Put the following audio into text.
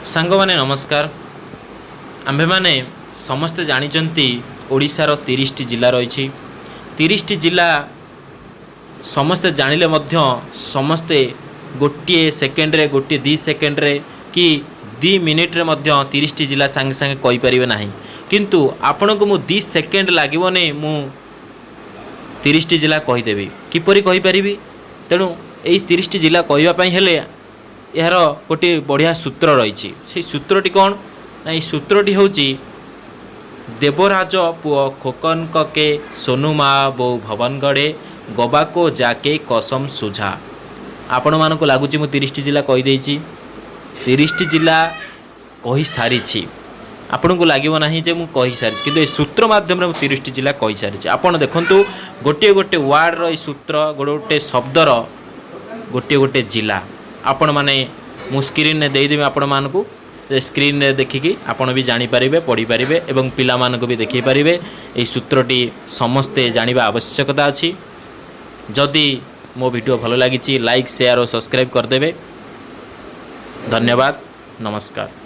ସାଙ୍ଗମାନେ, ନମସ୍କାର। ଆମ୍ଭେମାନେ ସମସ୍ତେ ଜାଣିଛନ୍ତି, ଓଡ଼ିଶାର 30ଟି ଜିଲ୍ଲା ରହିଛି। 30ଟି ଜିଲ୍ଲା ସମସ୍ତେ ଜାଣିଲେ ମଧ୍ୟ ସମସ୍ତେ ଗୋଟିଏ ସେକେଣ୍ଡରେ, ଗୋଟିଏ 2 ସେକେଣ୍ଡରେ କି 2 ମିନିଟ୍ରେ ମଧ୍ୟ 30ଟି ଜିଲ୍ଲା ସାଙ୍ଗେ ସାଙ୍ଗେ କହିପାରିବେ ନାହିଁ। କିନ୍ତୁ ଆପଣଙ୍କୁ ମୁଁ 2 ସେକେଣ୍ଡ ଲାଗିବନି, ମୁଁ 30ଟି ଜିଲ୍ଲା କହିଦେବି। କିପରି କହିପାରିବି? ତେଣୁ ଏଇ 30ଟି ଜିଲ୍ଲା କହିବା ପାଇଁ ହେଲେ ଏହାର ଗୋଟିଏ ବଢ଼ିଆ ସୂତ୍ର ରହିଛି। ସେଇ ସୂତ୍ରଟି କ'ଣ ନା, ଏଇ ସୂତ୍ରଟି ହେଉଛି ଦେବରାଜ ପୁଅ ଖୋକନକ କେ ସୋନୁ ମା ବୋଉ ଭବନ ଗଡ଼େ ଗବାକୁ ଯାକେ କସମ ସୁଝା। ଆପଣମାନଙ୍କୁ ଲାଗୁଛି ମୁଁ 30ଟି ଜିଲ୍ଲା କହିଦେଇଛି, 30ଟି ଜିଲ୍ଲା କହିସାରିଛି। ଆପଣଙ୍କୁ ଲାଗିବ ନାହିଁ ଯେ ମୁଁ କହିସାରିଛି, କିନ୍ତୁ ଏ ସୂତ୍ର ମାଧ୍ୟମରେ ମୁଁ 30ଟି ଜିଲ୍ଲା କହିସାରିଛି। ଆପଣ ଦେଖନ୍ତୁ, ଗୋଟିଏ ଗୋଟିଏ ୱାର୍ଡ଼ର ଏଇ ସୂତ୍ର, ଗୋଟେ ଗୋଟେ ଶବ୍ଦର ଗୋଟିଏ ଗୋଟିଏ ଜିଲ୍ଲା। ଆପଣମାନେ, ମୁଁ ସ୍କ୍ରିନ୍ରେ ଦେଇଦେବି ଆପଣମାନଙ୍କୁ। ସେ ସ୍କ୍ରିନ୍ରେ ଦେଖିକି ଆପଣ ବି ଜାଣିପାରିବେ, ପଢ଼ିପାରିବେ ଏବଂ ପିଲାମାନଙ୍କୁ ବି ଦେଖାଇ ପାରିବେ। ଏହି ସୂତ୍ରଟି ସମସ୍ତେ ଜାଣିବା ଆବଶ୍ୟକତା ଅଛି। ଯଦି ମୋ ଭିଡ଼ିଓ ଭଲ ଲାଗିଛି, ଲାଇକ୍, ସେୟାର ଓ ସବସ୍କ୍ରାଇବ୍ କରିଦେବେ। ଧନ୍ୟବାଦ, ନମସ୍କାର।